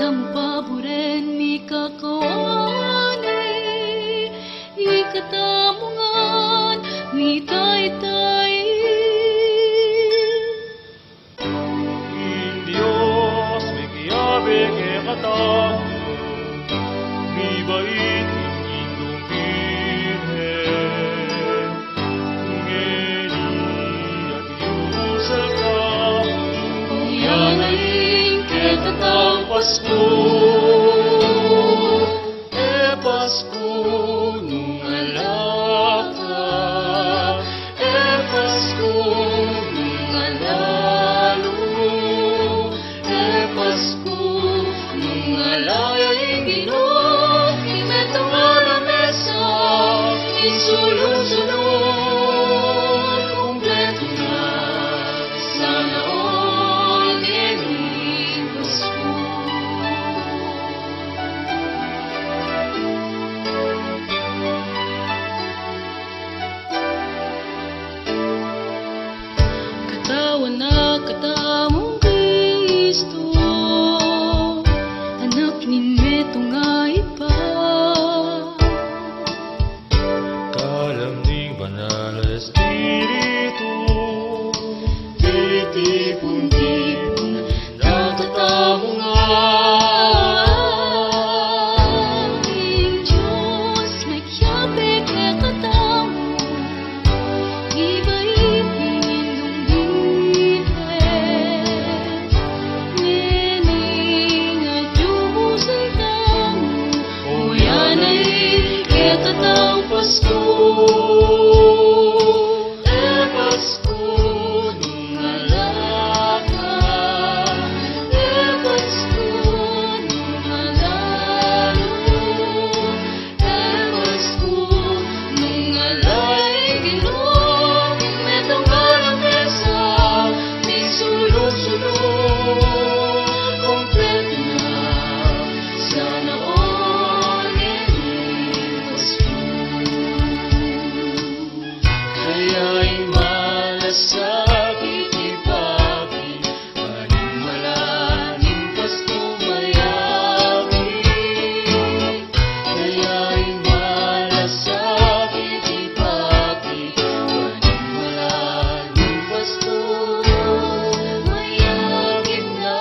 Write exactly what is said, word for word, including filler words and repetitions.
Paburen mi kakawan, ikatamu ngan mitaytay. Ing Dios mekiabe kekatamu, mibait ing Indung Birhen, ngeni at ing Dios. Oyan na ing kekatang Pasku, e Pasku nung ala ka, e Pasku nung ala lu, e Pasku nung ala ya ing Ginu, ing metung a lamesa, ing sulu-sulu, kumpletu na. Sana all ngening Pasku. Katawan na katamung Kristu, Anak ning metung a Ibpa. Kalam ning Banal a Espiritu, titipun-tipun na katamu ngan. Ing Dios mekiabe kekatamu, mibait ing Indung Birhen, ngeni at ing Dios. Oyan na ing kekatang Pasku, e Pasku nung ala ka, e Pasku nung ala lu, e Pasku nung ala ing Ginu, ing metung a lamesa, ing sulu-sulu, kumpletu na. Sana all ngening Pasku. Kaya ing malasakit, ibaki, panimalan ing Pasku mayapin. Kaya ing malasakit, ibaki, panimalan ing Pasku mayapin na.